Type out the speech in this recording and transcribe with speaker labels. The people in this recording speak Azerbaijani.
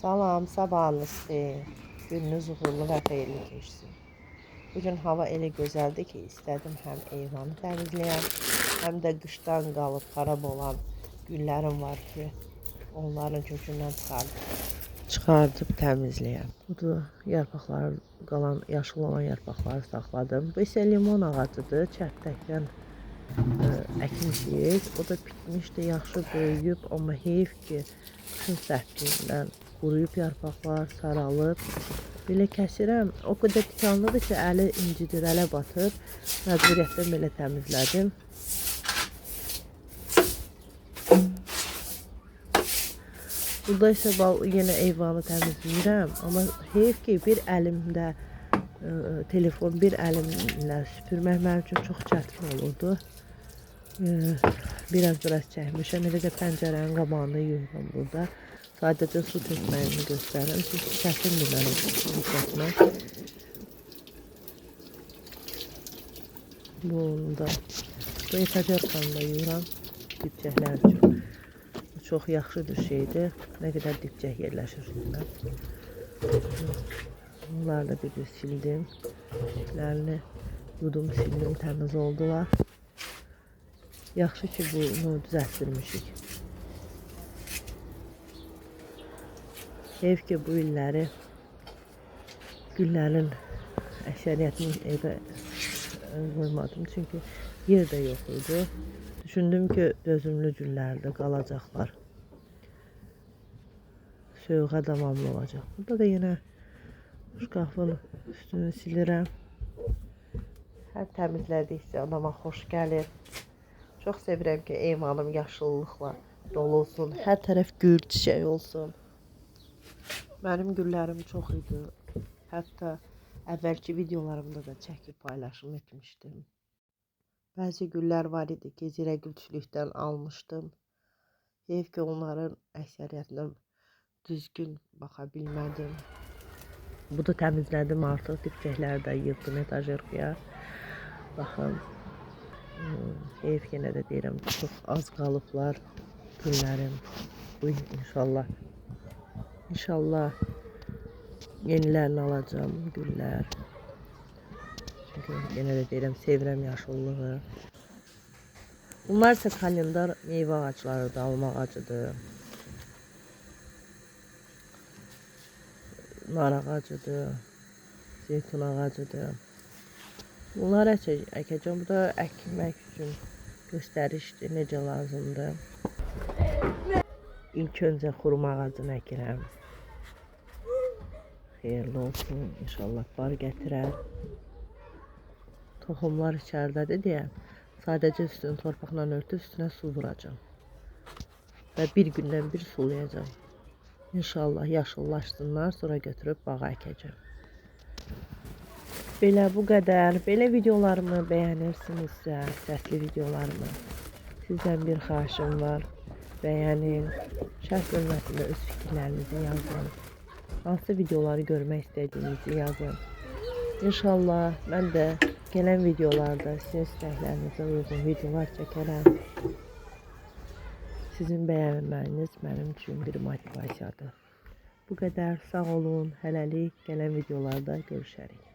Speaker 1: Salam, sabahınız xeyir. Gününüz uğurlu və xeyirli keçsin. Bugün hava elə gözəldir ki, istədim həm eyvanı təmizləyəm, həm də qışdan qalıb xarab olan güllərim var ki, onların kökündən çıxardıb təmizləyəm. Budur, yarpaqları qalan, yaşıl olan yarpaqları saxladım. Bu isə limon ağacıdır, çərtəkdən əkmişik. O da bitmişdi, yaxşı böyüyüb, amma heyf ki, qışın sərtliyindən quruyub yarpaqlar, saralıb. Belə kəsirəm. O qədər tikanlıdır ki, əli incidir, ələ batır. Məcburiyyətdən belə təmizlədim. Burada isə yenə eyvanı təmizləyirəm. Amma heyf ki, bir əlimdə telefon, bir əlimlə süpürmək mənim üçün çox çətin olurdu. Biraz çəkmişəm. Elə də pəncərənin qabağını yuyuram burada. Sadəcə su tökməyimi göstərirəm. Çünki çətindir mənim su tökmək. Bunu da bu etajerkanı da yuyuram dibçəklər üçün. Bu çox yaxşı bir şeydir. Nə qədər dibçək yerləşir üstünə. Bunları da bir sildim. Üstlərini yudum, sildim, təmiz oldular. Yaxşı ki, bunu düzəltdirmişik. Heyf ki, bu illəri güllərin əksəriyyətini evə qoymadım. Çünki yer də yox idi. Düşündüm ki, dözümlü güllərdə qalacaqlar. Soyuğa davamlı olacaq. Burada da yenə şkafın üstünü silirəm. Hər təmizlədikcə adama xoş gəlir. Çox sevirəm ki, eyvanım yaşıllıqla dolu olsun. Hər tərəf gül, çiçək olsun. Mənim güllərim çox idi. Hətta əvvəlki videolarımda da çəkib paylaşım etmişdim. Bəzi güllər var idi ki, zirə gülçülükdən almışdım. Heyf ki, onların əksəriyyətinə düzgün baxa bilmədim. Bu da təmizlədim artıq. Dibçəkləri də yığdım etajerkaya. Baxın. Heyf yenə də deyirəm, çox az qalıblar güllərim. Bu inşallah. İnşallah yenilərini alacağım güllər. Çünki yenə də deyirəm, sevirəm yaşıllığı. Bunlar isə kalendar meyvə ağaclarıdır, alma ağacıdır. Nar ağacıdır, zeytun ağacıdır. Bunları əkəcəm. Bu da əkmək üçün göstərişdir, necə lazımdır. İlk öncə xurma ağacını əkirəm. Xeyirli olsun, inşallah bar gətirər. Toxumlar içəridədir deyə sadəcə üstünü torpaqla örtüb üstünə su vuracağam. Və bir gündən bir sulayacağam. İnşallah yaşıllaşsınlar, sonra götürüb bağa əkəcəm. Belə bu qədər. Belə videolarımı bəyənirsinizsə, səsli videolarımı, sizdən bir xahişim var. Bəyənin, şərh bölməsində öz fikirlərinizi yazın. Hansı videoları görmək istədiyinizi yazın. İnşallah mən də gələn videolarda sizin istəklərinizə uyğun videolar çəkərəm. Sizin bəyənməyiniz mənim üçün bir motivasiyadır. Bu qədər. Sağ olun. Hələlik gələn videolarda görüşərik.